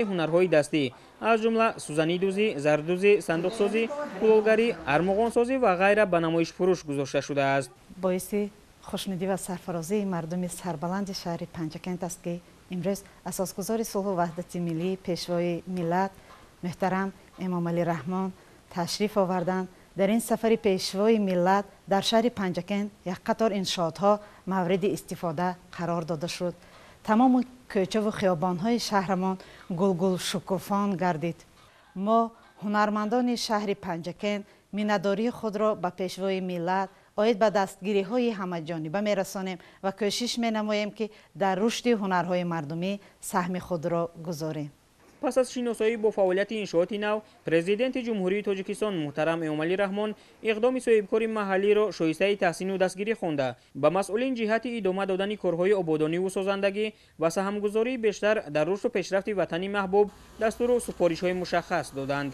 Ҳунарҳои дастӣ, аз ҷумла сӯзанидӯзӣ, зардӯзӣ, сандуқсозӣ, кулолгарӣ, армуғонсозӣ ва ғайра ба намоиш фурӯш гузошта шудааст. Боиси хушнудӣ ва сарфарозии мардуми сарбаланди шаҳри Панҷакент аст, ки имрӯз асосгузори сулҳу ваҳдати миллӣ, Пешвои миллат муҳтарам Эмомалӣ Раҳмон ташриф оварданд. Дар ин сафари Пешвои миллат дар шаҳри Панҷакент як қатор иншоотҳо мавриди истифода қарор дода шуд. Тамому кӯчаву хиёбонҳои шаҳрамон гулгул шукуфон гардид. Мо, ҳунармандони шаҳри Панҷакент, миннатдории худро ба Пешвои миллат оид ба дастгириҳои ҳамаҷониба мерасонем ва кӯшиш менамоем, ки дар рушди ҳунарҳои мардумӣ саҳми худро гузорем. Пас аз шиносоӣ бо фаъолияти иншооти нав, Президенти Ҷумҳурии Тоҷикистон муҳтарам Эмомалӣ Раҳмон иқдоми соҳибкори маҳаллиро шоистаи таҳсину дастгирӣ хонда, ба масъулин ҷиҳати идома додани корҳои ободониву созандагӣ ва саҳмгузории бештар дар рушду пешрафти ватани маҳбуб дастуру супоришҳои мушаххас доданд.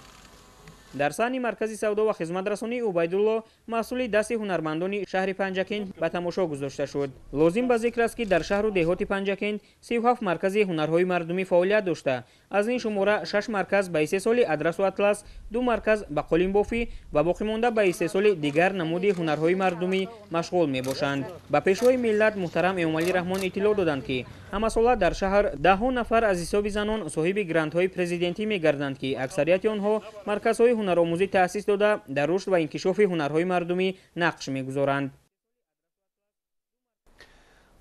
Дар саҳни маркази савдо ва хизматрасонии Убайдулло маҳсули дасти ҳунармандони шаҳри Панҷакент ба тамошо гузошта шуд. Лозим ба зикр аст, ки дар шаҳру деҳоти Панҷакент 37 маркази ҳунарҳои мардумӣ фаъолият дошта, аз ин шумора шаш марказ ба истеҳсоли адрасу атлас, ду марказ ба қолинбофӣ ва боқимонда ба истеҳсоли дигар намуди ҳунарҳои мардумӣ машғул мебошанд. Ба Пешвои миллат муҳтарам Эмомалӣ Раҳмон иттилоъ доданд, ки ҳамасола дар шаҳр даҳҳо нафар аз ҳисоби занон соҳиби грантҳои президентӣ мегарданд, ки аксарияти онҳо марказҳои ҳунаромӯзӣ таъсис дода, дар рушд ва инкишофи ҳунарҳои мардумӣ нақш мегузоранд.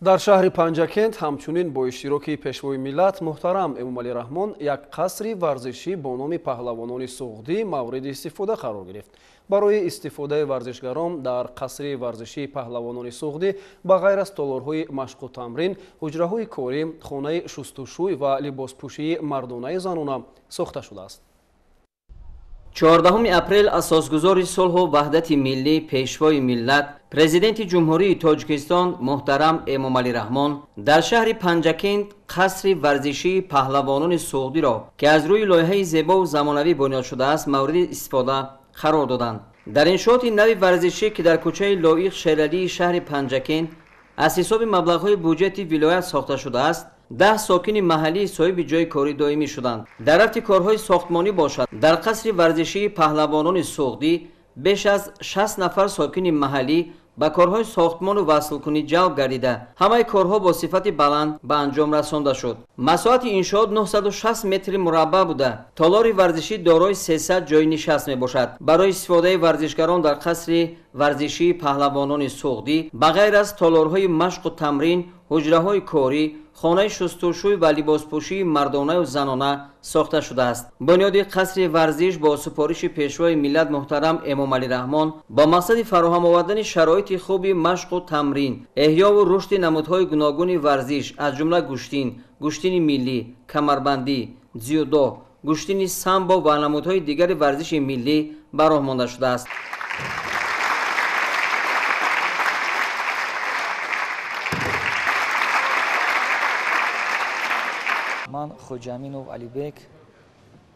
Дар шаҳри Панҷакент ҳамчунин бо иштироки Пешвои миллат муҳтарам Эмомалӣ Раҳмон як қасри варзишӣ бо номи Паҳлавонони Суғдӣ мавриди истифода қарор гирифт. Барои истифодаи варзишгарон дар қасри варзишии Паҳлавонони Суғдӣ ба ғайр аз толорҳои машқу тамрин, ҳуҷраҳои корӣ, хонаи шустушӯй ва либоспӯшии мардонаи занона сохта шудааст. 14 апрел асосгузори сулҳу ваҳдати миллӣ, Пешвои миллат, Президенти Ҷумҳурии Тоҷикистон муҳтарам Эмомалӣ Раҳмон дар шаҳри Панҷакент қасри варзишии Паҳлавонони Суғдиро, ки аз рӯи лоиҳаи зебову замонавӣ бунёд шудааст, мавриди истифода қарор доданд. Дар иншооти нави варзишӣ, ки дар кӯчаи Лоиқ Шералии шаҳри Панҷакент аз ҳисоби маблағҳои буҷети вилоят сохта шудааст, 10 сокини маҳаллӣ соҳиби ҷойи кори доимӣ шуданд. Дар рафти корҳои сохтмонӣ бошад, дар қасри варзишии Паҳлавонони Суғдӣ беш аз 60 нафар сокини маҳаллӣ ба корҳои сохтмону васлкунӣ ҷалб гардида, ҳамаи корҳо бо сифати баланд ба анҷом расонда шуд. Масоҳати иншоот 960 метри мураббаъ буда, толори варзишӣ дорои 300 ҷойи нишаст мебошад. Барои истифодаи варзишгарон дар қасри варзишии Паҳлавонони Суғдӣ ба ғайр аз толорҳои машқу тамрин, ҳуҷраҳои корӣ, хонаи шустушӯй ва либоспӯшии мардонаю занона сохта шудааст. Бунёди қасри варзиш бо супориши Пешвои миллат муҳтарам Эмомалӣ Раҳмон бо мақсади фароҳам овардани шароити хуби машқу тамрин, эҳёву рушди намудҳои гуногуни варзиш, аз ҷумла гӯштин, гӯштини миллӣ, камарбандӣ, дзюдо, гӯштини самбо ва намудҳои дигари варзиши миллӣ ба роҳ монда шудааст. Ман Хоҷаминов Алибек,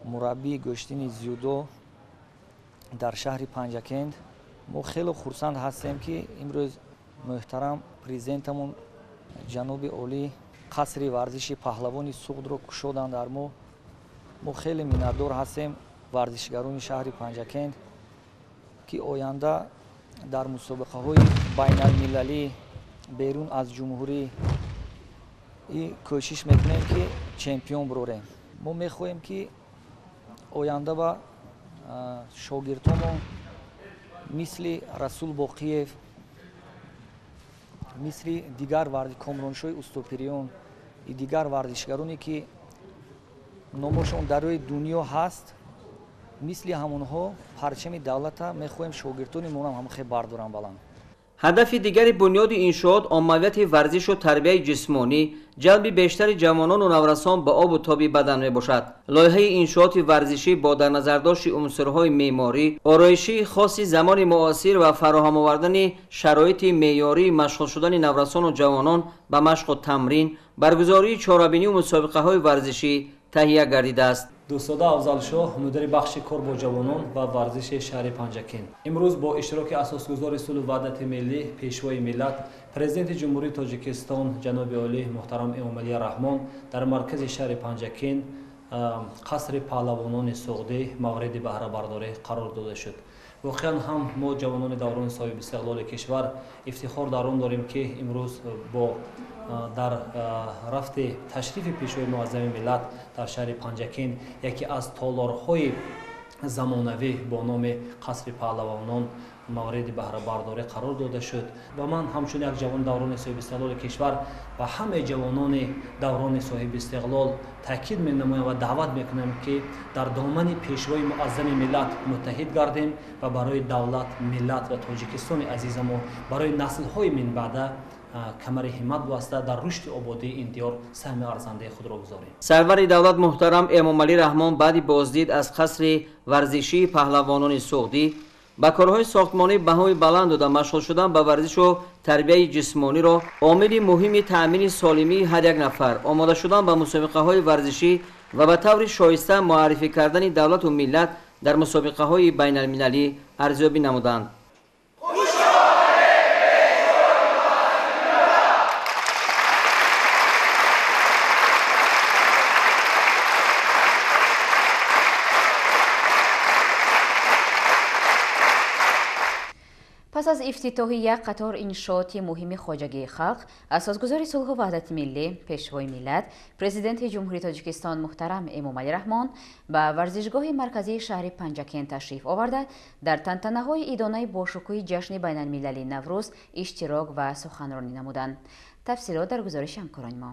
мураббии гӯштини дзюдо дар шаҳри Панҷакент. Мо хеле хурсанд ҳастем, ки имрӯз муҳтарам президентамон ҷаноби олӣ қасри варзиши Паҳлавони Суғдро кушоданд дар мо. Мо хеле миннатдор ҳастем, варзишгарони шаҳри Панҷакент, ки оянда дар мусобиқаҳои байналмилалӣ берун аз ҷумҳурӣ кӯшиш мекунем, ки чемпион бирорем. Мо мехоҳем, ки оянда ба шогирдҳомон мисли Расул Боқиев, мисли дигар Комроншоҳи Устопириён, дигар варзишгароне, ки номошон дар рӯи дунё ҳаст, мисли ҳамонҳо парчами давлата мехоҳем шогирдони монам ҳамхе бардоранд баланд. Ҳадафи дигари бунёди иншоот оммавияти варзишу тарбияи ҷисмонӣ, ҷалби бештари ҷавонону наврасон ба обу тоби бадан мебошад. Лоиҳаи иншооти варзишӣ бо дар назардошти унсурҳои меъморӣ, ороишии хоси замони муосир ва фароҳам овардани шароити меъёрии машғул шудани наврасону ҷавонон ба машқу тамрин, баргузории чорабинию мусобиқаҳои варзишӣ таҳия гардидааст. Дӯстода Афзалшоҳ, мудири бахши кор бо ҷавонон ва варзиши шаҳри Панҷакент. Имрӯз бо иштироки асосгузори сулҳу ваҳдати миллӣ, Пешвои миллат, Президенти Ҷумҳурии Тоҷикистон ҷаноби олӣ муҳтарам Эмомалӣ Раҳмон дар маркази шаҳри Панҷакент қасри паҳлавонони Суғдӣ мавриди баҳрабардорӣ қарор дода шуд. Воқеан ҳам мо ҷавонони даврони соҳиби истиқлоли кишвар ифтихор дар он дорем, ки имрӯз бо дар рафти ташрифи Пешвои муаззами миллат дар шаҳри Панҷакент яке аз толорҳои замонавӣ бо номи қасри паҳлавонон мавриди баҳрабардорӣ қарор дода шуд. Ва ман ҳамчун як ҷавони даврони соҳиби истиқлоли кишвар ва ҳамаи ҷавонони даврони соҳиби истиқлол таъкид менамоям ва даъват мекунам, ки дар домани Пешвои муаззами миллат муттаҳид гардем ва барои давлат, миллат ва Тоҷикистони азизамо, барои наслҳои минбаъда камари ҳиммат баста дар рушди ободии ин диёр саҳми арзандаи худро гузорем. Сарвари давлат муҳтарам Эмомалӣ Раҳмон баъди боздид аз қасри варзишии паҳлавонони Суғдӣ ба корҳои сохтмонӣ баҳои баланд дода, машғул шудан ба варзишу тарбияи ҷисмониро омили муҳими таъмини солимии ҳар як нафар, омода шудан ба мусобиқаҳои варзишӣ ва ба таври шоиста муаррифӣ кардани давлату миллат дар мусобиқаҳои байналмилалӣ арзёбӣ намуданд. Пас аз ифтитоҳи як қатор иншооти муҳими хоҷагии халқ, асосгузори сулҳу ваҳдати миллӣ, Пешвои миллат, Президенти Ҷумҳурии Тоҷикистон муҳтарам Эмомалӣ Раҳмон ба варзишгоҳи марказии шаҳри Панҷакент ташриф оварда, дар тантанаҳои идонаи бошукӯҳи ҷашни байналмилалии Наврӯз иштирок ва суханронӣ намуданд. Тафсилот дар гузориши ҳамкорони мо.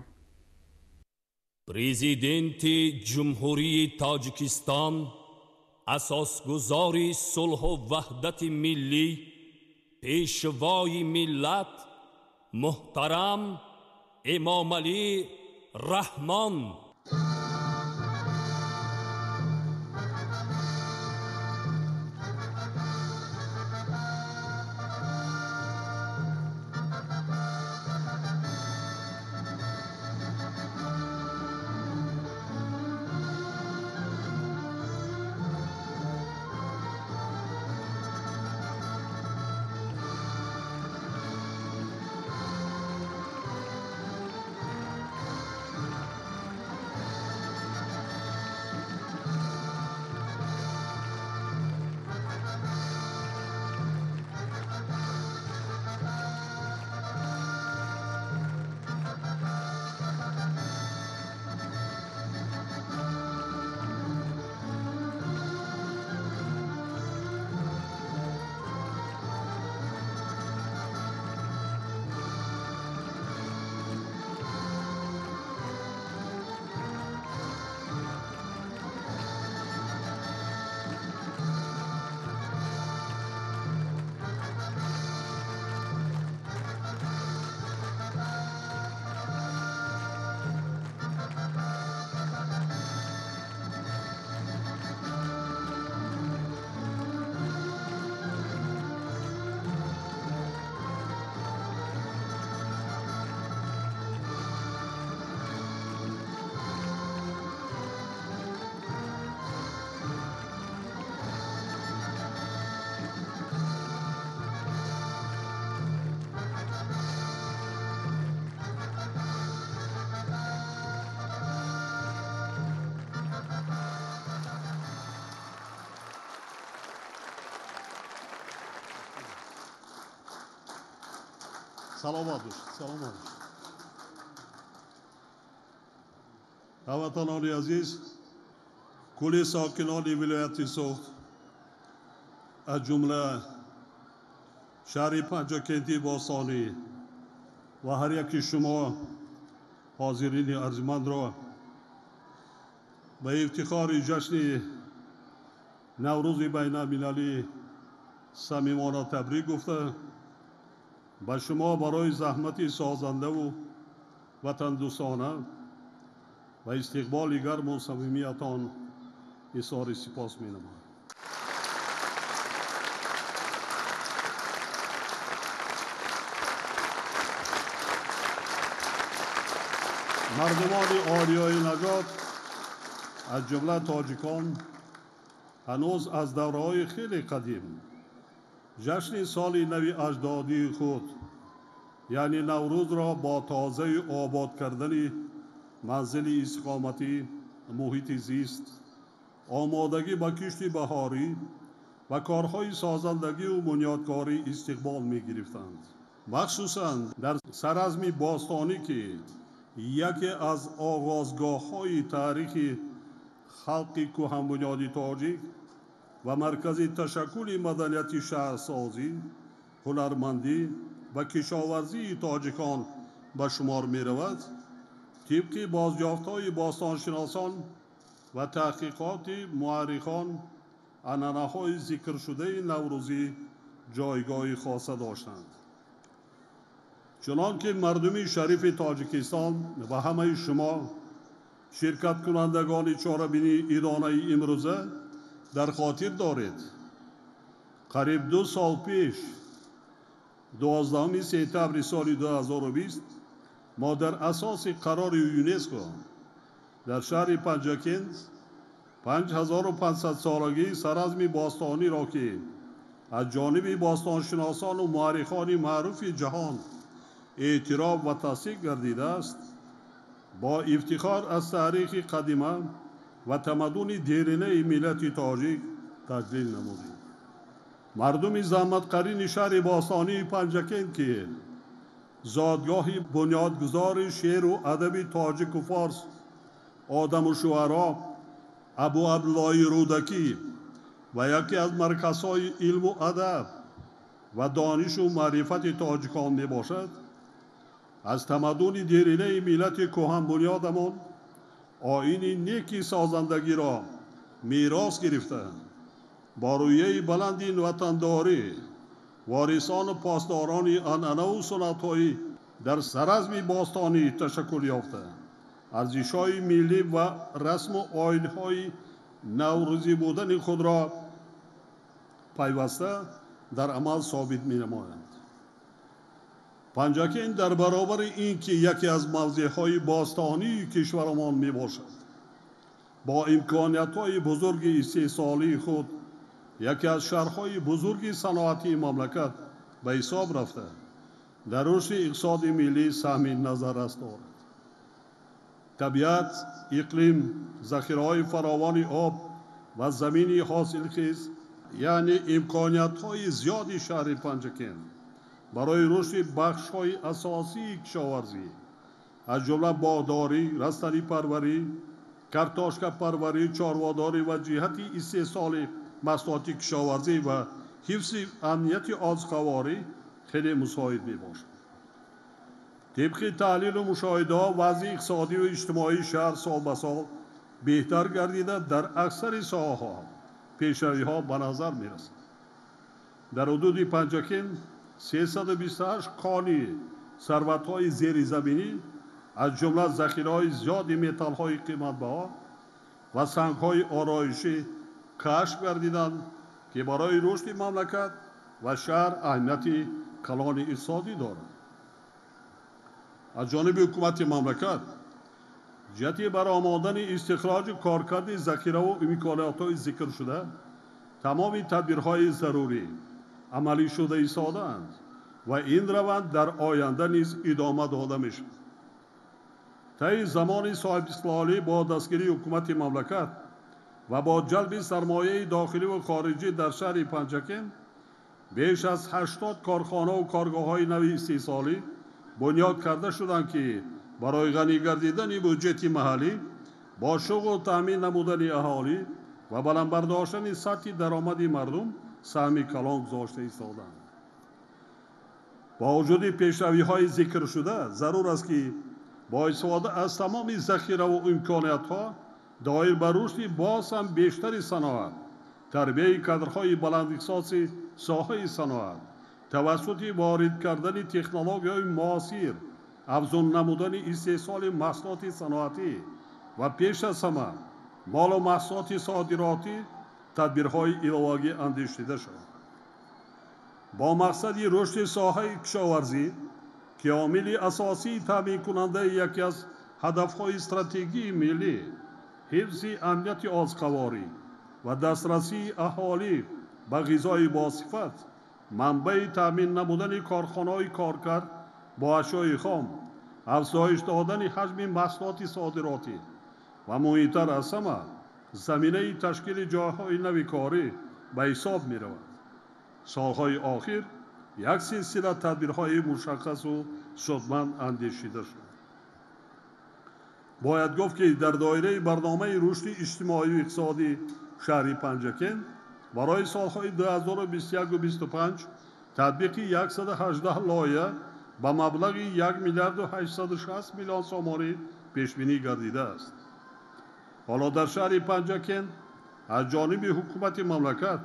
Президенти Ҷумҳурии Тоҷикистон, асосгузори сулҳу ваҳдати миллӣ, Пешвои миллат муҳтарам Эмомалӣ Раҳмон. Саломат бошед, саломат бошед. Ҳамватанони азиз, кулли сокинони вилояти Суғд, аз ҷумла шаҳри Панҷакенти бостонӣ ва ҳар яки шумо ҳозирини арзимандро ба ифтихори ҷашни Наврӯзи байналмилалӣ самимона табрик гуфта, ба шумо барои заҳмати созандаву ватандӯстона ва истиқболи гарму самимиятон изҳори сипос менамоям. Мардумони ориёи нажод, аз ҷумла тоҷикон, ҳанӯз аз давраҳои хеле қадим ҷашни соли нави аҷдодии худ, яъне Наврӯзро бо тозаю обод кардани манзили истиқоматӣ, муҳити зист, омодагӣ ба кишти баҳорӣ ва корҳои созандагиву бунёдкорӣ истиқбол мегирифтанд. Махсусан дар Саразми бостонӣ, ки яке аз оғозгоҳҳои таърихи халқи кӯҳанбунёди тоҷик ва маркази ташаккули маданияти шаҳрсозӣ, ҳунармандӣ ва кишоварзии тоҷикон ба шумор меравад, тибқи бозёфтҳои бостоншиносон ва таҳқиқоти муаррихон анъанаҳои зикршудаи наврӯзӣ ҷойгоҳи хоса доштанд. Чунон ки мардуми шарифи Тоҷикистон ва ҳамаи шумо ширкаткунандагони чорабинии идонаи имрӯза дар хотир доред, қариб 2 сол пеш, 12 сентябри соли 2020, мо дар асоси қарори ЮНЕСКО дар шаҳри Панҷакент 5500-солагии Саразми бостониро, ки аз ҷониби бостоншиносону муаррихони маъруфи ҷаҳон эътироф ва тасдиқ гардидааст, бо ифтихор аз таърихи қадима ва тамаддуни деринаи миллати тоҷик таҷлил намудем. Мардуми заҳматқарини шаҳри бостонии Панҷакент, ки зодгоҳи бунёдгузори шеъру адаби тоҷику форс, одаму шуаро Абу Абдуллоҳи Рӯдакӣ ва яке аз марказҳои илму адаб ва донишу маърифати тоҷикон мебошад, аз тамаддуни деринаи миллати кӯҳанбунёдамон оини неки созандагиро мерос гирифта, бо рӯяи баланди ватандорӣ ворисону посдорони анъанаву суннатҳои дар Саразми бостонӣ ташаккул ёфта, арзишҳои миллӣ ва расму оинҳои наврӯзӣ будани худро пайваста дар амал собит менамоянд. Панҷакент дар баробари ин ки яке аз мавзеъҳои бостонии кишварамон мебошад, бо имкониятҳои бузурги истеҳсолии худ яке аз шаҳрҳои бузурги саноатии мамлакат ба ҳисоб рафта, дар рушди иқтисоди миллӣ саҳми назаррас дорад. Табиат, иқлим, захираҳои фаровони об ва замини ҳосилхез, яъне имкониятҳои зиёди шаҳри Панҷакент барои рушди бахшҳои асосии кишоварзӣ, аз ҷумла боғдорӣ, растанипарварӣ, картошкапарварӣ, чорводорӣ ва ҷиҳати истеҳсоли маҳсулоти кишоварзӣ ва ҳифзи амнияти озуқаворӣ хеле мусоид мебошад. Тибқи таҳлилу мушоҳидаҳо, вазъи иқтисодию иҷтимоии шаҳр сол ба сол беҳтар гардида, дар аксари соҳаҳо пешравиҳо ба назар мерасад. Дар ҳудуди Панҷакент 328 кони сарватҳои зеризаминӣ, аз ҷумла захираҳои зиёди металлҳои қиматбаҳо ва сангҳои ороишӣ кашф гардиданд, ки барои рушди мамлакат ва шаҳр аҳамияти калони иқтисодӣ дорад. Аз ҷониби ҳукумати мамлакат ҷиҳати баромадани истихроҷу коркарди захираву имкониятҳои зикршуда тамоми тадбирҳои зарурӣ амалӣ шуда истодаанд ва ин раванд дар оянда низ идома дода мешавад. Таи замони соҳибистиқлолӣ бо дастгирии ҳукумати мамлакат ва бо ҷалби сармояи дохиливу хориҷӣ дар шаҳри Панҷакент беш аз 80 корхонаву коргоҳҳои нави истеҳсолӣ бунёд карда шуданд, ки барои ғанӣ гардидани буҷети маҳаллӣ, бо шуғлу таъмин намудани аҳолӣ ва баланд бардоштани сатҳи даромади мардум саҳми калон гузошта истоданд. Бо вуҷуди пешравиҳои зикршуда, зарур аст, ки бо истифода аз тамоми захираву имкониятҳо доир ба рушди боз ҳам бештари саноат, тарбияи кадрҳои баландихтисоси соҳаи саноат, тавассути ворид кардани технологияҳои муосир, афзун намудани истеҳсоли маҳсулоти саноатӣ ва пеш аз ҳама молу маҳсулоти содиротӣ тадбирҳои иловагӣ андешида шавад. Бо мақсади рушди соҳаи кишоварзӣ, ки омили асосии таъминкунандаи яке аз ҳадафҳои стратегии миллӣ, ҳифзи амнияти озуқаворӣ ва дастрасии аҳолӣ ба ғизои босифат, манбаи таъмин намудани корхонаҳои коркард бо ашёи хом, афзоиш додани ҳаҷми маҳсулоти содиротӣ ва муҳимтар аз ҳама заминаи ташкили ҷойҳои нави корӣ ба ҳисоб меравад. Солҳои охир як силсила тадбирҳои мушаххасу судманд андешида шуд. Бояд гуфт, ки дар доираи барномаи рушди иҷтимоию иқтисодии шаҳри Панҷакент барои солҳои 2021-25 татбиқи 118 лоиҳа ба маблағи 1 миллиарду 860 миллион сомонӣ пешбинӣ гардидааст. Ҳоло дар шаҳри Панҷакент аз ҷониби ҳукумати мамлакат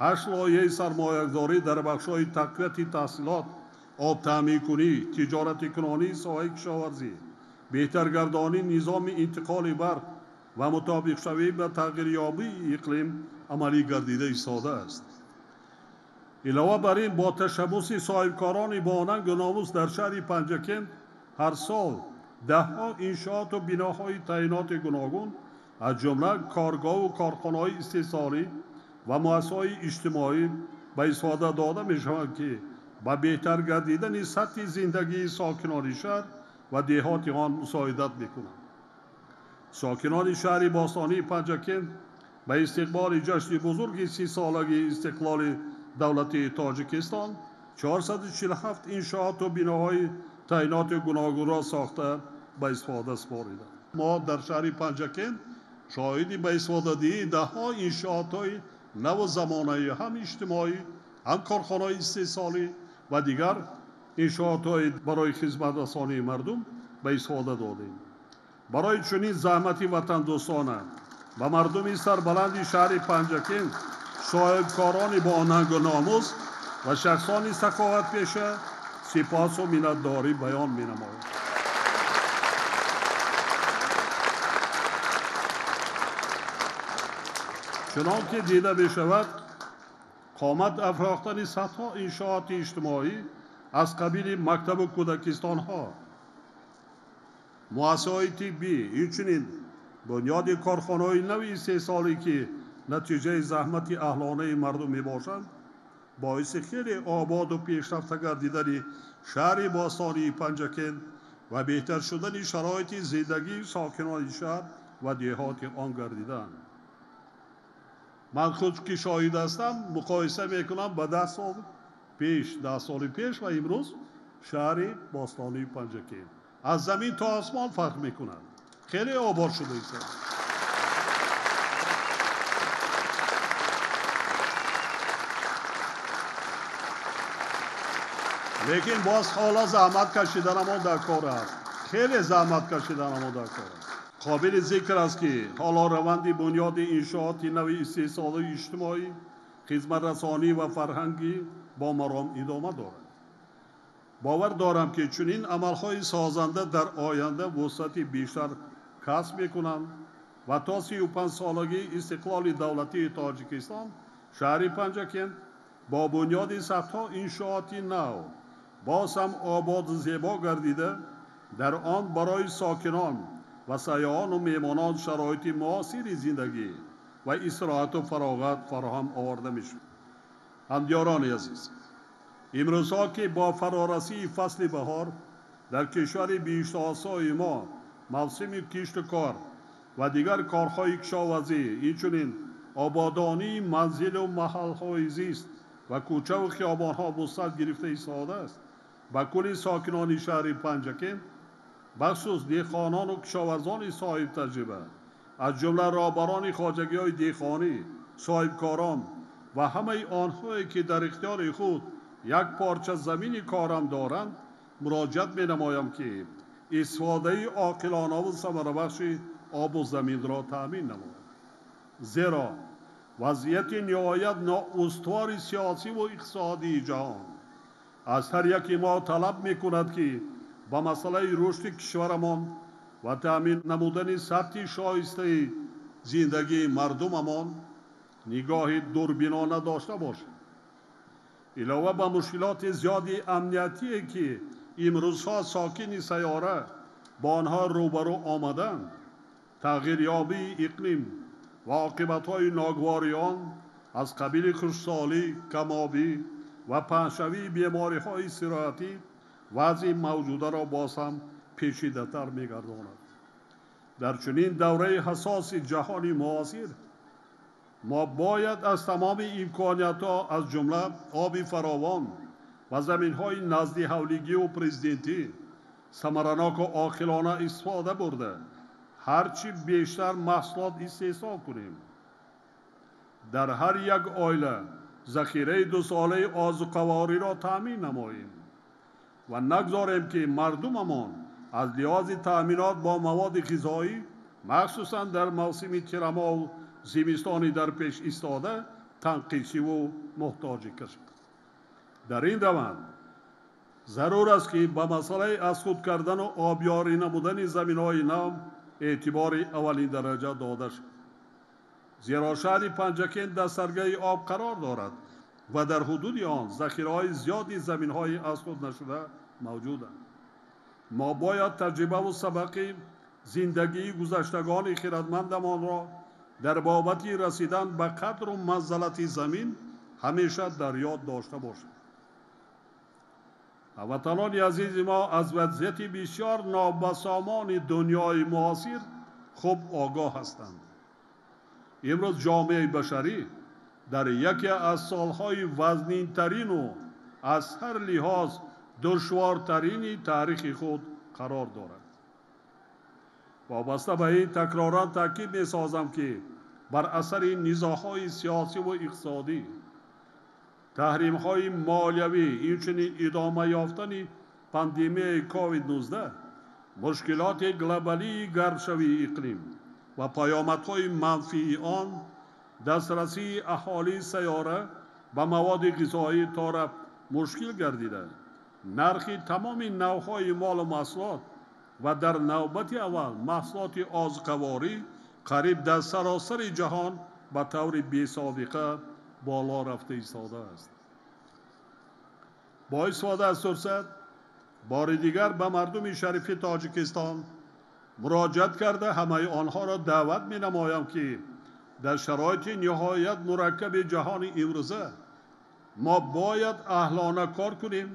8 лоиҳаи сармоягузорӣ дар бахшҳои тақвияти таҳсилот, обтаъминкунӣ, тиҷоратикунонии соҳаи кишоварзӣ, беҳтаргардонии низоми интиқоли барқ ва мутобиқшавӣ ба тағйирёбии иқлим амалӣ гардида истодааст. Илова бар ин, бо ташаббуси соҳибкорони бонангу номус дар шаҳри Панҷакент ҳар сол даҳҳо иншооту биноҳои таъиноти гуногун, аз ҷумла коргоҳу корхонаҳои истеҳсолӣ ва муассисаҳои иҷтимоӣ ба истифода дода мешаванд, ки ба беҳтар гардидани сатҳи зиндагии сокинони шаҳр ва деҳоти он мусоидат мекунанд. Сокинони шаҳри бостонии Панҷакент ба истиқболи ҷашни бузурги 30-солагии истиқлоли давлатии Тоҷикистон 447 иншооту биноҳои таъиноти гуногунро сохта ба истифода супориданд. Мо дар шаҳри Панҷакент шоҳиди ба истифодадиҳии даҳҳо иншоотҳои наву замонаи ҳам иҷтимоӣ, ҳам корхонаҳои истеҳсолӣ ва дигар иншоотҳои барои хизматрасонии мардум ба истифода додем. Барои чунин заҳмати ватандӯстона ба мардуми сарбаланди шаҳри Панҷакент, соҳибкорони бонангу номус ва шахсони саховатпеша сипосу миннатдорӣ баён менамояд. Чунон ки дида мешавад, қомат афрохтани садҳо иншооти иҷтимоӣ аз қабили мактабу кӯдакистонҳо, муассисаҳои тиббӣ, инчунин бунёди корхонаҳои нави истеҳсолӣ, ки натиҷаи заҳмати аҳлонаи мардум мебошанд, боиси хеле ободу пешрафта гардидани шаҳри бостонии Панҷакент ва беҳтар шудани шароити зиндагии сокинони шаҳр ва деҳоти он гардидаанд. Ман худ ки шоҳид ҳастам, муқоиса мекунам ба 10 сол пеш, 10 соли пеш ва имрӯз шаҳри бостонии Панҷакент аз замин то осмон фарқ мекунад. Хеле обод шуда истодааст. Лекин боз ҳоло заҳмат кашиданамон дар кор аст. Хеле заҳмат кашиданамон дар кор аст. Қобили зикр аст, ки ҳоло раванди бунёди иншооти нави истеҳсолии иҷтимоӣ, хизматрасонӣ ва фарҳангӣ бо маром идома дорад. Бовар дорам, ки чунин амалҳои созанда дар оянда вусъати бештар касб мекунанд ва то 35-солагии истиқлоли давлатии Тоҷикистон шаҳри Панҷакент бо бунёди садҳо иншооти нав боз ҳам ободу зебо гардида, дар он барои сокинон ва сайёҳону меҳмонон шароити муосири зиндагӣ ва истироҳату фароғат фароҳам оварда мешавад. Ҳамдиёрони азиз, имрӯзҳо ки бо фарорасии фасли баҳор дар кишвари биҳиштосои мо мавсими кишту кор ва дигар корҳои кишоварзӣ, инчунин ободонии манзилу маҳалҳои зист ва кӯчаву хиёбонҳо вусъат гирифта истодааст, ба кулли сокинони шаҳри Панҷакент, бахусус деҳқонону кишоварзони соҳибтаҷриба, аз ҷумла роҳбарони хоҷагиҳои деҳқонӣ, соҳибкорон ва ҳамаи онҳое ки дар ихтиёри худ як порча замини корам доранд, муроҷиат менамоям, ки истифодаи оқилонаву самарабахши обу заминро таъмин намояд. Зеро вазъияти ниҳоят ноустувори сиёсиву иқтисодии ҷаҳон аз ҳар яки мо талаб мекунад, ки ба масъалаи рушди кишварамон ва таъмин намудани сатҳи шоистаи зиндагии мардумамон нигоҳи дурбинона дошта бошем. Илова ба мушкилоти зиёди амниятие, ки имрӯзҳо сокини сайёра бо онҳо рӯбарӯ омаданд, тағйирёбии иқлим ва оқибатҳои ногувори он аз қабили хушксолӣ, камобӣ ва паҳншавии бемориҳои сироятӣ вазъи мавҷударо боз ҳам печидатар мегардонад. Дар чунин давраи ҳассоси ҷаҳони муосир мо бояд аз тамоми имкониятҳо, аз ҷумла оби фаровон ва заминҳои назди ҳавлигию президентӣ самараноку оқилона истифода бурда, ҳарчи бештар маҳсулот истеҳсол кунем. Дар ҳар як оила захираи дусолаи озуқавориро таъмин намоем ва нагзорем, ки мардумамон аз лиҳози таъминот бо маводи ғизоӣ, махсусан дар мавсими тирамоҳу зимистони дар пеш истода, танқисиву муҳтоҷӣ кашад. Дар ин раванд зарур аст, ки ба масъалаи аз худ кардану обёрӣ намудани заминҳои нав эътибори аввалиндараҷа дода шавад, зеро шаҳри Панҷакент дар саргаи об қарор дорад ва дар ҳудуди он захираҳои зиёди заминҳои аз худ нашуда мавҷуданд. Мо бояд таҷрибаву сабақи зиндагии гузаштагони хирадмандамонро дар бобати расидан ба қадру манзалати замин ҳамеша дар ёд дошта бошем. Ҳамватанони азизи мо аз вазъияти бисёр нобасомони дунёи муосир хуб огоҳ ҳастанд. Имрӯз ҷомеаи башарӣ дар яке аз солҳои вазнинтарину аз ҳар лиҳоз душвортарини таърихи худ қарор дорад. Вобаста ба ин такроран таъкид месозам, ки бар асари низоъҳои сиёсиву иқтисодӣ, таҳримҳои молиявӣ, инчунин идома ёфтани пандемияи COVID-19, мушкилоти глобалии гармшавии иқлим ва паёмадҳои манфии он, дастрасии аҳолии сайёра ба маводи ғизоӣ торафт мушкил гардида, нархи тамоми навъҳои молу маҳсулот ва дар навбати аввал маҳсулоти озуқаворӣ қариб дар саросари ҷаҳон ба таври бесобиқа боло рафта истодааст. Бо истифода аз фурсат бори дигар ба мардуми шарифи Тоҷикистон муроҷиат карда, ҳамаи онҳоро даъват менамоям, ки дар шароити ниҳоят мураккаби ҷаҳони имрӯза мо бояд аҳлона кор кунем,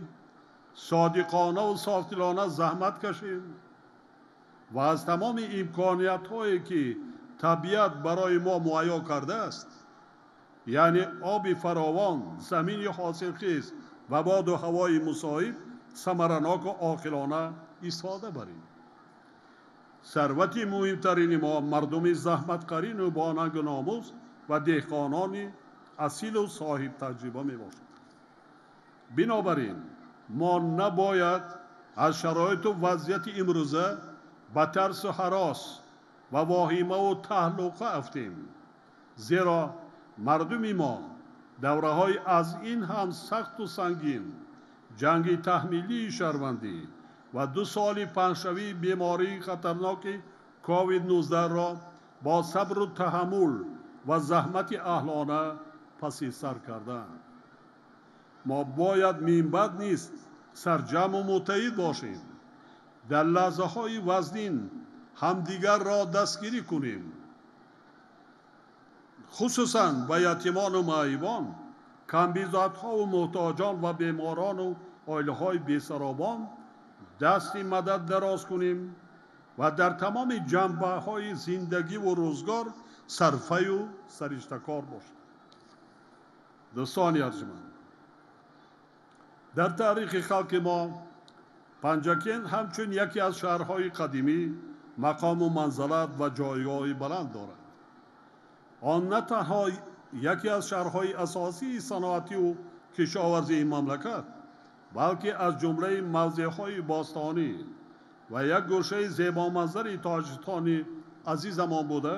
содиқонаву софдилона заҳмат кашем ва аз тамоми имкониятҳое, ки табиат барои мо муҳайё кардааст, яъне оби фаровон, замини ҳосилхез ва боду ҳавои мусоид, самараноку оқилона истифода барем. Сарвати муҳимтарини мо мардуми заҳматкарину бонангу номус ва деҳқонони асилу соҳибтаҷриба мебошад. Бинобар ин мо набояд аз шароиту вазъияти имрӯза ба тарсу ҳарос ва воҳимаву таҳлуқа афтем, зеро мардуми мо давраҳои аз ин ҳам сахту сангин, ҷанги таҳмилии шаҳрвандӣ ва 2 соли паҳншавии бемории хатарноки COVID-19-ро бо сабру таҳаммул ва заҳмати аҳлона паси сар кардаанд. Мо бояд минбаъд низ сарҷамъу муттаҳид бошем, дар лаҳзаҳои вазнин ҳамдигарро дастгирӣ кунем, хусусан ба ятимону маъюбон, камбизоатҳову муҳтоҷон ва беморону оилаҳои бесаробон дасти мадад дароз кунем ва дар тамоми ҷанбаҳои зиндагиву рӯзгор сарфаю сариштакор бошем. Дӯстони арҷманд, дар таърихи халқи мо Панҷакент ҳамчун яке аз шаҳрҳои қадимӣ мақому манзалат ва ҷойгоҳи баланд дорад. Он на танҳо яке аз шаҳрҳои асосии саноативу кишоварзии мамлакат, балки аз ҷумлаи мавзеъҳои бостонӣ ва як гӯшаи зебоманзари Тоҷикистони азизамон буда,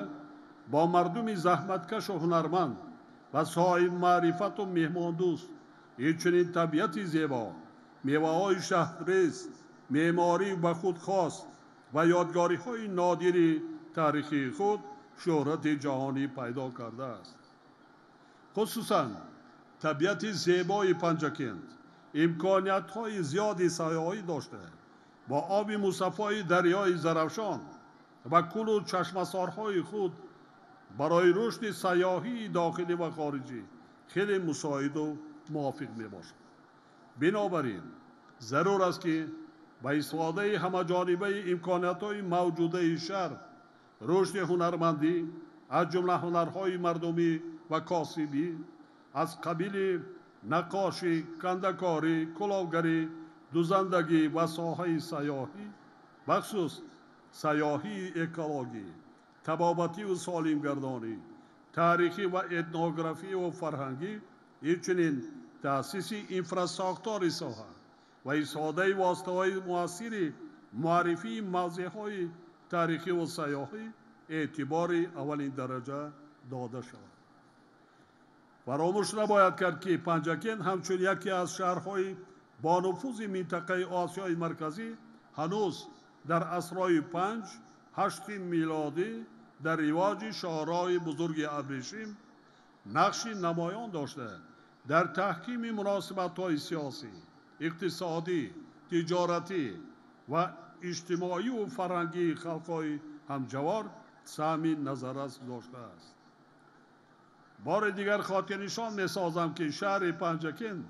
бо мардуми заҳматкашу ҳунарманд ва соҳибмаърифату меҳмондӯст, инчунин табиати зебо, меваҳои шаҳдрез, меъморӣ ба худ хос ва ёдгориҳои нодири таърихии худ шӯҳрати ҷаҳонӣ пайдо кардааст. Хусусан табиати зебои Панҷакент имкониятҳои зиёди сайёҳӣ дошта, бо оби мусаффои дарёи Зарафшон ва кӯлу чашмасорҳои худ барои рушди сайёҳии дохилӣ ва хориҷӣ хеле мусоиду мувофиқ мебошад. Бинобар ин зарур аст, ки ба истифодаи ҳамаҷонибаи имкониятҳои мавҷудаи шаҳр Рушди ҳунармандӣ, аз ҷумла ҳунарҳои мардумӣ ва косибӣ, аз қабили наққошӣ, кандакорӣ, кулолгарӣ, дузандагӣ ва соҳаи сайёҳӣ, бахусус сайёҳии экологӣ, табобативу солимгардонӣ, таърихӣ ва этнографиву фарҳангӣ, инчунин таъсиси инфрасохтори соҳа ва истифодаи воситаҳои муассири муаррифии мавзеъҳои таърихиву сайёҳӣ эътибори аввалин дараҷа дода шавад. Фаромӯш набояд кард, ки Панҷакент ҳамчун яке аз шаҳрҳои бонуфузи минтақаи Осиёи Марказӣ ҳанӯз дар асрҳои 5-8 милодӣ дар ривоҷи шоҳроҳи бузурги Абрешим нақши намоён дошта, дар таҳкими муносибатҳои сиёсӣ, иқтисодӣ, тиҷоратӣ ва иҷтимоию фарҳангии халқҳои ҳамҷавор саҳми назаррас гузоштааст. Бори дигар хотирнишон месозам, ки шаҳри Панҷакент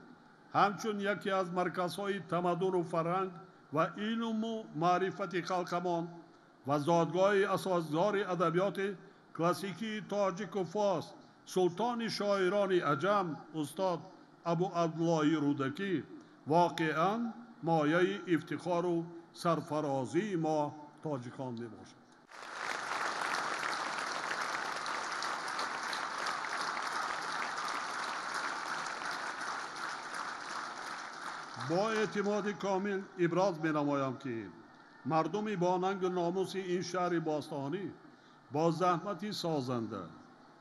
ҳамчун яке аз марказҳои тамаддуну фарҳанг ва илму маърифати халқамон ва зодгоҳи асосгузори адабиёти классикии тоҷику форс, султони шоирони аҷам устод Абу Абдуллоҳи Рӯдакӣ воқеан мояи ифтихору сарфарозии мо тоҷикон мебошад. Бо эътимоди комил иброз менамоям, ки мардуми бо нангу номуси ин шаҳри бостонӣ бо заҳмати созанда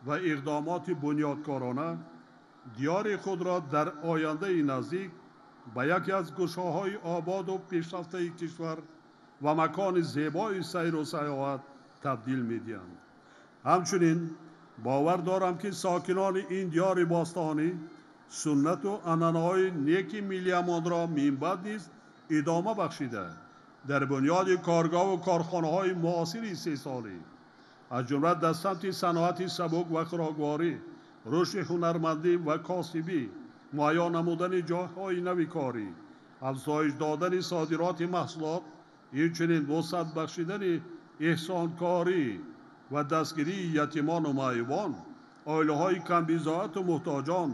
ва иқдомоти бунёдкорона диёри худро дар ояндаи наздик ба яке аз гӯшаҳои ободу пешрафтаи кишвар ва макони зебои сайру сайёҳат табдил медиҳанд. Ҳамчунин бовар дорам, ки сокинони ин диёри бостонӣ суннату анъанаҳои неки миллиамонро минбаъд низ идома бахшида, дар бунёди коргоҳу корхонаҳои муосири истеҳсолӣ, аз ҷумла дар самти саноати сабук ва хӯрокворӣ, рушди ҳунармандӣ ва косибӣ, муайян намудани ҷойҳои нави корӣ, афзоиш додани содироти маҳсулот, инчунин вусъат бахшидани эҳсонкорӣ ва дастгирии ятимону маъюбон, оилаҳои камбизоату муҳтоҷон,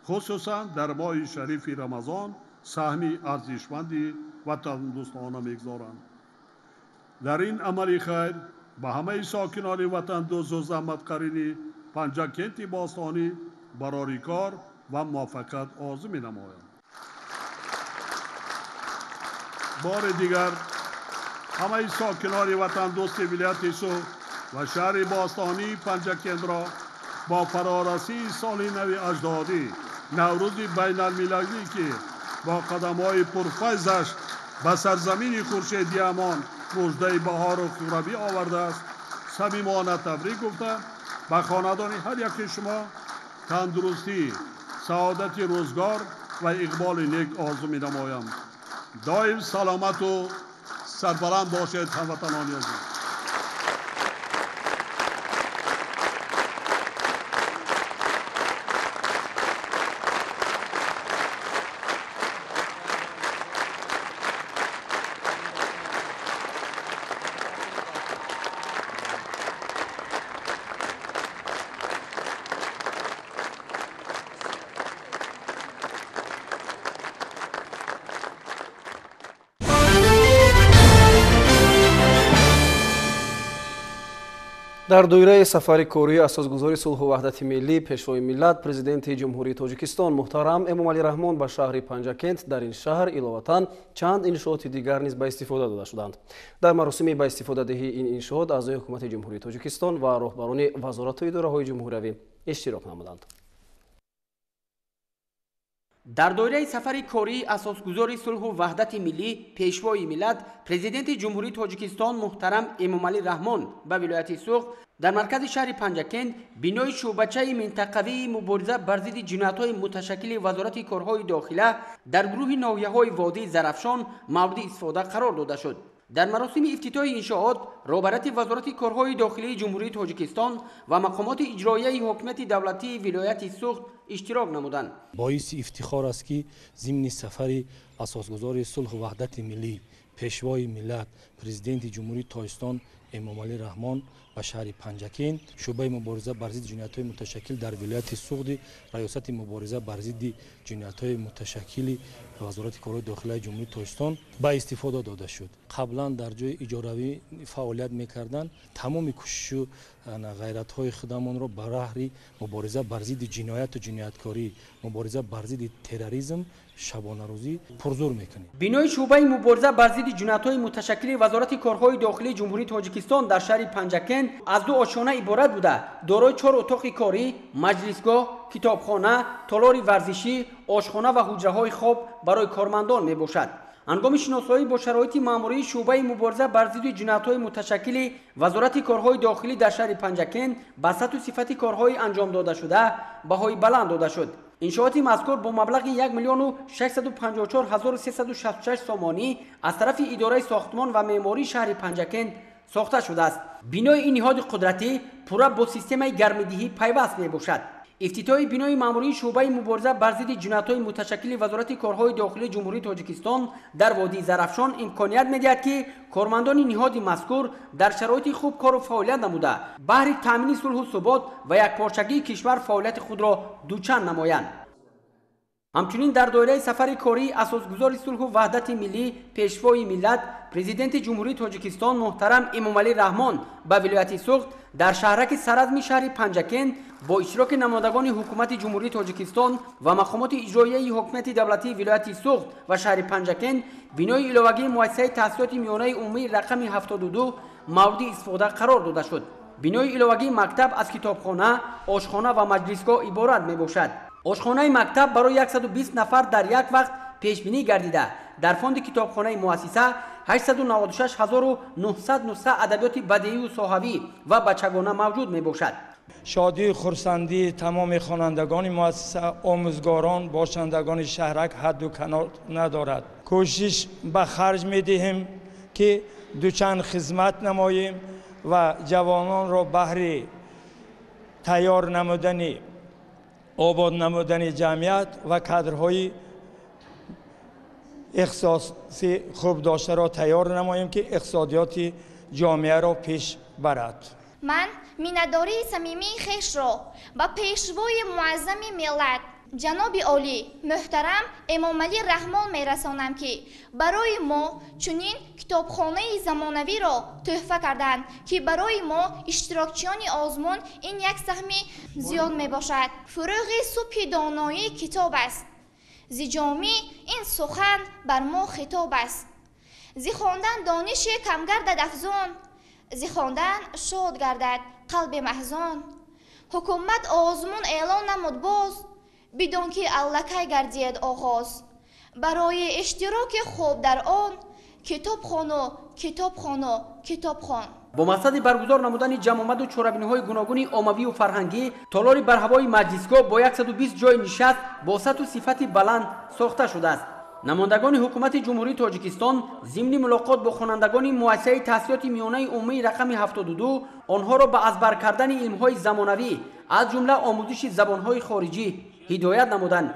хусусан дар моҳи шарифи Рамазон саҳми арзишманди ватандӯстона мегузоранд. Дар ин амали хайр ба ҳамаи сокинони ватандӯсту заҳматқарини Панҷакенти бостонӣ барори кор ва муваффақият орзу менамоям. Бори дигар ҳамаи сокинони ватандӯсти вилояти Суғд ва шаҳри бостонии Панҷакентро бо фарорасии соли нави аҷдодӣ, Наврӯзи байналмилалӣ, ки бо қадамҳои пурфайзаш ба сарзамини хуршедиамон муждаи баҳору хуррамӣ овардааст, самимона табрик гуфта, ба хонадони ҳар яки шумо тандурустӣ, саодати рӯзгор ва иқболи нек орзу менамоям. Доим саломату сарбаланд бошед, ҳамватанони азиз. Дар доираи сафари кории асосгузори сулҳу ваҳдати миллӣ, пешвои миллат, президенти Ҷумҳурии Тоҷикистон муҳтарам Эмомалӣ Раҳмон ба шаҳри Панҷакент, дар ин шаҳр иловатан чанд иншооти дигар низ ба истифода дода шуданд. Дар маросими ба истифодадиҳии ин иншоот аъзои ҳукумати Ҷумҳурии Тоҷикистон ва роҳбарони вазорату идораҳои ҷумҳуриявӣ иштирок намуданд. Дар доираи сафари кории асосгузори сулҳу ваҳдати миллӣ, пешвои миллат, президенти Ҷумҳурии Тоҷикистон муҳтарам Эмомалӣ Раҳмон ба вилояти Суғд, дар маркази шаҳри Панҷакент бинои шӯъбачаи минтақавии мубориза бар зидди ҷиноятҳои муташаккили Вазорати корҳои дохила дар гурӯҳи ноҳияҳои водии Зарафшон мавриди истифода қарор дода шуд. Дар маросими ифтитоҳи иншоот роҳбарияти Вазорати корҳои дохилии Ҷумҳурии Тоҷикистон ва мақомоти иҷроияи ҳокимияти давлатии вилояти Суғд иштирок намуданд. Боиси ифтихор аст, ки зимни сафари асосгузори сулҳу ваҳдати миллӣ, пешвои миллат, президенти Ҷумҳурии Тоҷикистон Эмомалӣ Раҳмон ба шаҳри Панҷакент шӯъбаи мубориза бар зидди ҷиноятҳои муташаккил дар вилояти Суғди Раёсати мубориза бар зидди ҷиноятҳои муташаккили Вазорати корҳои дохилаи Ҷумҳурии Тоҷикистон ба истифода дода шуд. Қаблан дар ҷои иҷоравӣ фаъолият мекарданд. Тамоми кӯшишу ғайратҳои худамонро ба раҳри мубориза бар зидди ҷинояту ҷинояткорӣ, мубориза бар зидди терроризм шабонарӯзӣ пурзур мекунем. Бинои шӯъбаи мубориза бар зидди ҷиноятҳои муташаккили Вазорати корҳои дохилии Ҷумҳурии Тоҷикистон дар шаҳри Панҷакент аз ду ошёна иборат буда, дорои 4 утоқи корӣ, маҷлисгоҳ, китобхона, толори варзишӣ, ошхона ва ҳуҷраҳои хоб барои кормандон мебошад. Ҳангоми шиносоӣ бо шароити маъмурии шӯъбаи мубориза бар зидди ҷиноятҳои муташаккили Вазорати корҳои дохилӣ дар шаҳри Панҷакент ба сатҳу сифати корҳои анҷом додашуда баҳои баланд дода шуд. Иншооти мазкур бо маблағи 1 654 366 сомонӣ аз тарафи идораи сохтмон ва меъмории шаҳри Панҷакент сохта шудааст. Бинои ин ниҳоди қудратӣ пурра бо системаи гармидиҳӣ пайваст мебошад. Ифтитоҳи бинои маъмурии шӯъбаи мубориза бар зидди ҷиноятҳои муташаккили Вазорати корҳои дохилии Ҷумҳурии Тоҷикистон дар водии Зарафшон имконият медиҳад, ки кормандони ниҳоди мазкур дар шароити хуб кору фаъолият намуда, баҳри таъмини сулҳу субот ва якпорчагии кишвар фаъолияти худро дучанд намоянд. Ҳамчунин дар доираи сафари кории асосгузори сулҳу ваҳдати миллӣ, Пешвои миллат, Президенти Ҷумҳурии Тоҷикистон муҳтарам Эмомалӣ Раҳмон ба вилояти Суғд дар шаҳраки Саразми шаҳри Панҷакент бо иштироки намояндагони ҳукумати Ҷумҳурии Тоҷикистон ва мақомоти иҷроияи ҳокимияти давлатии вилояти Суғд ва шаҳри Панҷакент бинои иловагии муассисаи таҳсилоти миёнаи умумии рақами 72 мавриди истифода қарор дода шуд. Бинои иловагии мактаб аз китобхона, ошхона ва маҷлисгоҳ иборат мебошад. Ошхонаи мактаб барои 120 нафар дар як вақт пешбинӣ гардида, дар фонди китобхонаи муассиса 896 900 нусха адабиёти бадеию соҳавӣ ва бачагона мавҷуд мебошад. Шодию хурсандии тамоми хонандагони муассиса, омӯзгорон, бошандагони шаҳрак ҳадду канор надорад. Кӯшиш ба харҷ медиҳем, ки дучанд хизмат намоем ва ҷавононро баҳри тайёр намудани, обод намудани ҷамъият ва кадрҳои ихтисоси хуб доштаро тайёр намоем, ки иқтисодиёти ҷомеаро пеш барад. Ман миннатдории самимии хешро ба пешвои муаззами миллат ҷаноби олӣ муҳтарам Эмомалӣ Раҳмон мерасонам, ки барои мо чунин китобхонаи замонавиро тӯҳфа карданд, ки барои мо иштирокчиёни озмун ин як саҳми зиёд мебошад. Фурӯғи субҳи доноӣ китоб аст, зи ҷомӣ ин сухан бар мо хитоб аст. Зи хондан дониши кам гардад афзун, зи хондан шод гардад қалби маҳзун. Ҳукумат озмун эълон намуд боз, бидон ки аллакай гардиед оғоз. Барои иштироки хуб дар он китобхону китобхону китобхон. Бо мақсади баргузор намудани ҷамъомаду чорабиниҳои гуногуни оммавию фарҳангӣ толори барҳавои маҷлисгоҳ бо 120 ҷойи нишаст бо сатҳу сифати баланд сохта шудааст. Намояндагони ҳукумати Ҷумҳурии Тоҷикистон зимни мулоқот бо хонандагони муассисаи таҳсилоти миёнаи умумии рақами 72 онҳоро ба аз бар кардани илмҳои замонавӣ, аз ҷумла омӯзиши забонҳои хориҷӣ ҳидоят намуданд.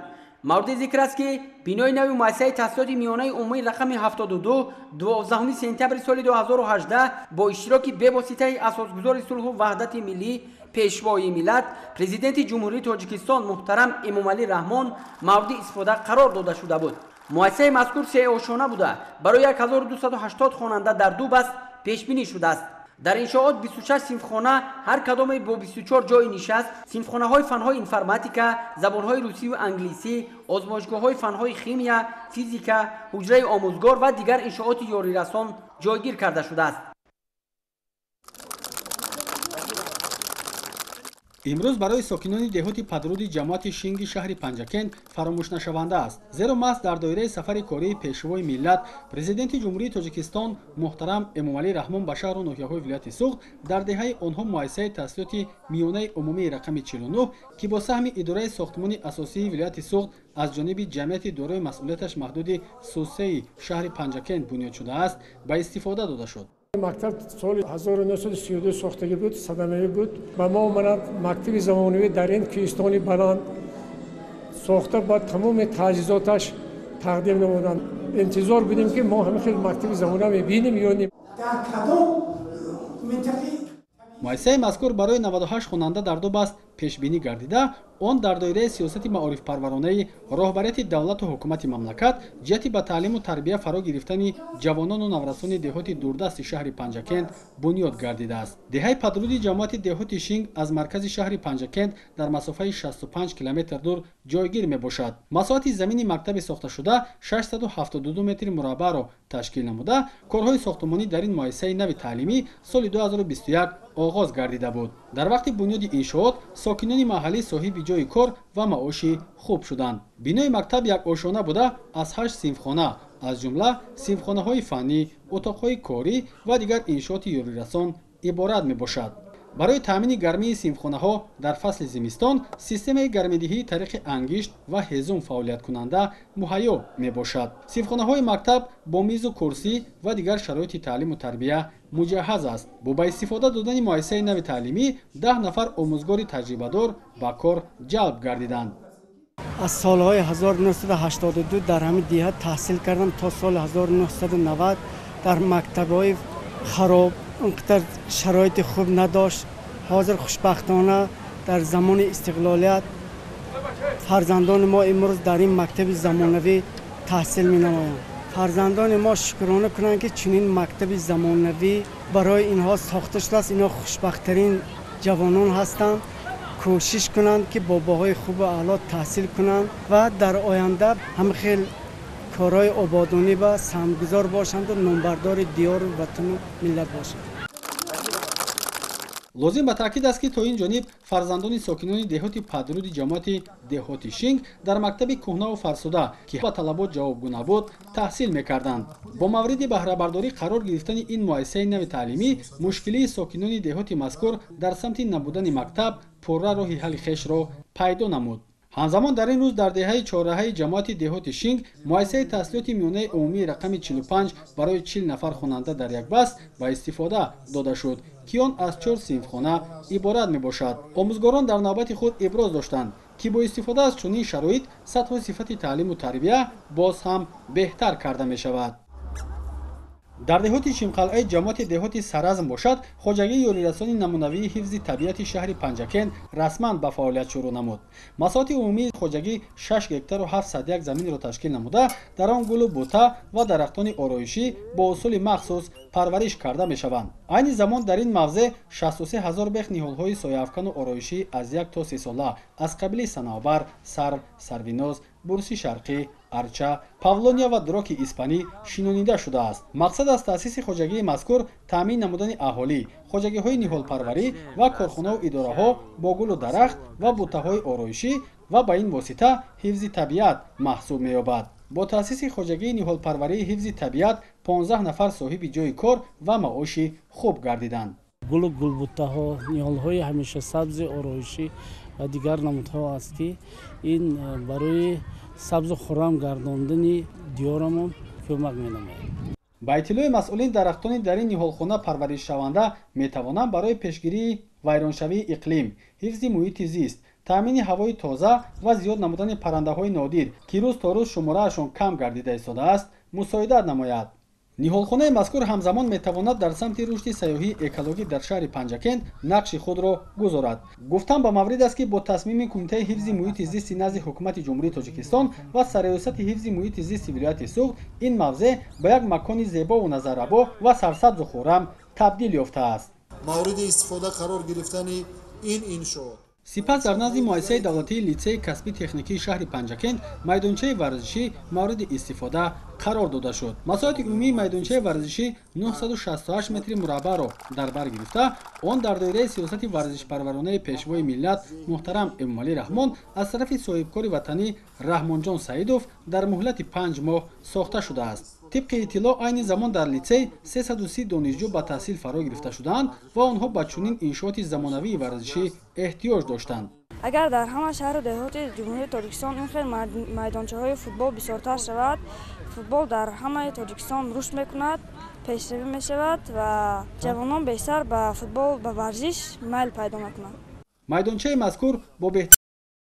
Мавриди зикр аст, ки бинои нави муассисаи таҳсилоти миёнаи умумии рақами 72 12 сентябри соли 2018 бо иштироки бевоситаи асосгузори сулҳу ваҳдати миллӣ, Пешвои миллат, Президенти Ҷумҳурии Тоҷикистон муҳтарам Эмомалӣ Раҳмон мавриди истифода қарор дода шуда буд. Муассисаи мазкур сеошёна буда, барои 1280 хонанда дар ду баст пешбинӣ шудааст. Дар иншоот 26 синфхона, ҳар кадоме бо 24 ҷойи нишаст, синфхонаҳои фанҳои информатика, забонҳои русию англисӣ, озмоишгоҳҳои фанҳои химия, физика, ҳуҷраи омӯзгор ва дигар иншооти ёрирасон ҷойгир карда шудааст. Имрӯз барои сокинони деҳоти Падруди ҷамоати Шинги шаҳри Панҷакент фаромӯшнашаванда аст, зеро маҳз дар доираи сафари кории Пешвои миллат, Президенти Ҷумҳурии Тоҷикистон муҳтарам Эмомалӣ Раҳмон ба шаҳру ноҳияҳои вилояти Суғд дар деҳаи онҳо муассисаи таҳсилоти миёнаи умумии рақами 49, ки бо саҳми идораи сохтмони асосии вилояти Суғд аз ҷониби ҷамъияти дорои масъулияташ маҳдуди Сусеи шаҳри Панҷакент бунёд шудааст, ба истифода дода шуд. Мактаб соли 1932 сохтагӣ буд, садамавӣ буд. Ба мо омаданд мактаби замонавӣ дар ин кӯҳистони баланд сохта, ба тамоми таҷҳизоташ тақдим намуданд. Интизор будем, ки мо ҳамин хел мактаби замонавӣ мебинем ё не. Дар кадом минтақаи Муассисаи мазкур барои 98 хонанда дар ду баст пешбинӣ гардида, он дар доираи сиёсати маорифпарваронаи роҳбарияти давлату ҳукумати мамлакат ҷиҳати ба таълиму тарбия фаро гирифтани ҷавонону наврасони деҳоти дурдасти шаҳри Панҷакент бунёд гардидааст. Деҳаи Падруди ҷамоати деҳоти Шинг аз маркази шаҳри Панҷакент дар масофаи 65 километр дур ҷойгир мебошад. Масоҳати замини мактаби сохташуда 672 метри мураббаъро ташкил намуда, корҳои сохтумонӣ дар ин муассисаи нави таълимӣ соли 2021 оғоз гардида буд. Дар вақти бунёди иншоот сокинони маҳаллӣ соҳиби ҷойи кор ва маоши хуб шуданд. Бинои мактаб як ошёна буда аз 8 синфхона, аз ҷумла синфхонаҳои фаннӣ, утоқҳои корӣ ва дигар иншооти ёрирасон иборат мебошад. Барои таъмини гармии синфхонаҳо дар фасли зимистон системаи гармидиҳии тариқи ангишт ва ҳезум фаъолияткунанда муҳайё мебошад. Синфхонаҳои мактаб бо мизу курсӣ ва дигар шароити таълиму тарбия муҷаҳҳаз аст. Бо ба истифода додани муассисаи нави таълимӣ 10 нафар омӯзгори таҷрибадор ба кор ҷалб гардиданд. Аз солҳои 1982 дар ҳамин деҳа таҳсил кардам то соли 1990 дар мактабҳои хароб, он қадар шароити хуб надошт. Ҳозир хушбахтона дар замони истиқлолият фарзандони мо имрӯз дар ин мактаби замонавӣ таҳсил менамоянд. Фарзандони мо шукрона кунанд, ки чунин мактаби замонавӣ барои инҳо сохта шудааст. Инҳо хушбахттарин ҷавонон ҳастанд. Кӯшиш кунанд, ки бо баҳои хубу аъло таҳсил кунанд ва дар оянда ҳам хел корҳои ободонӣ ба саҳмгузор бошанду номбардори диёру ватану миллат бошанд. Лозим ба таъкид аст, ки то ин ҷониб фарзандони сокинони деҳоти Падруди ҷамоати деҳоти Шинг дар мактаби кӯҳнаву фарсуда, ки ба талабот ҷавобгӯ набуд, таҳсил мекарданд. Бо мавриди баҳрабардорӣ қарор гирифтани ин муассисаи нави таълимӣ мушкилии сокинони деҳоти мазкур дар самти набудани мактаб пурра роҳи ҳалли хешро пайдо намуд. Ҳамзамон дар ин рӯз дар деҳаи чорраҳаи ҷамоати деҳоти Шинг муассисаи таҳсилоти миёнаи умумии рақами 45 барои 40 нафар хонанда дар як баст ба истифода дода шуд, ки он аз 4 синфхона иборат мебошад. Омӯзгорон дар навбати худ иброз доштанд, ки бо истифода аз чунин шароит сатҳу сифати таълиму тарбия боз ҳам беҳтар карда мешавад. Дар деҳоти Шимқалъаи ҷамоати деҳоти Саразм бошад, хоҷагии ёрирасони намунавии ҳифзи табиати шаҳри Панҷакент расман ба фаъолият шурӯъ намуд. Масоҳати умумии хоҷагӣ 6 гектару 701 заминро ташкил намуда, дар он гулу бута ва дарахтони ороишӣ бо усули махсус парвариш карда мешаванд. Айни замон дар ин мавзеъ 63 ҳазор бех ниҳолҳои сояафкану ороишӣ аз 1 то 3 сола аз қабили санавбар, сарв, сарвиноз, бурси шарқӣ, арча, павлония ва дроки испанӣ шинонида шудааст. Мақсад аз таъсиси хоҷагии мазкур таъмин намудани аҳолӣ, хоҷагиҳои ниҳолпарварӣ ва корхонаву идораҳо бо гулу дарахт ва бутаҳои ороишӣ ва ба ин восита ҳифзи табиат маҳсуб меёбад. Бо таъсиси хоҷагии ниҳолпарварии ҳифзи табиат 15 нафар соҳиби ҷойи кор ва маоши хуб гардиданд. Гулу гулбутаҳо, ниҳолҳои ҳамешасабзи ороишӣ ва дигар намудҳо аст, ки ин барои сабзу хуррам гардондани диёрамон кӯмак менамояд. Ба иттилои масъулин, дарахтони дар ин ниҳолхона парваришшаванда метавонанд барои пешгирии вайроншавии иқлим, ҳифзи муҳити зист, таъмини ҳавои тоза ва зиёд намудани паррандаҳои нодир, ки рӯз то рӯз шумораашон кам гардида истодааст, мусоидат намояд. Ниҳолхонаи мазкур ҳамзамон метавонад дар самти рушди сайёҳии экологӣ дар шаҳри Панҷакент нақши худро гузорад. Гуфтан ба маврид аст, ки бо тасмими Кумитаи ҳифзи муҳити зисти назди ҳукумати Ҷумҳурии Тоҷикистон ва Сарраёсати ҳифзи муҳити зисти вилояти Суғд ин мавзеъ ба як макони зебову назаррабо ва сарсабзу хуррам табдил ёфтааст. Мавриди истифода қарор гирифтани ин иншоот. Сипас дар назди муассисаи давлатии литсеи касби техникии шаҳри Панҷакент майдончаи варзишӣ мавриди истифода қарор дода шуд. Масоҳати умумии майдончаи варзишӣ 968 метри мураббаъро дар бар гирифта, он дар доираи сиёсати варзишпарваронаи пешвои миллат муҳтарам Эмомалӣ Раҳмон аз тарафи соҳибкори ватанӣ Раҳмонҷон Саидов дар муҳлати 5 моҳ сохта шудааст. Тибқи иттилоъ, айни замон дар литсей 330 донишҷӯ ба таҳсил фаро гирифта шудаанд ва онҳо ба чунин иншооти замонавии варзишӣ эҳтиёҷ доштанд. Агар дар ҳама шаҳру деҳоти Ҷумҳурии Тоҷикистон ин хел майдончаҳои футбол бисёртар шавад, футбол дар ҳамаи Тоҷикистон рушд мекунад, пешравӣ мешавад ва ҷавонон бештар ба футбол, ба варзиш майл пайдо мекунанд. Майдончаи мазкур бо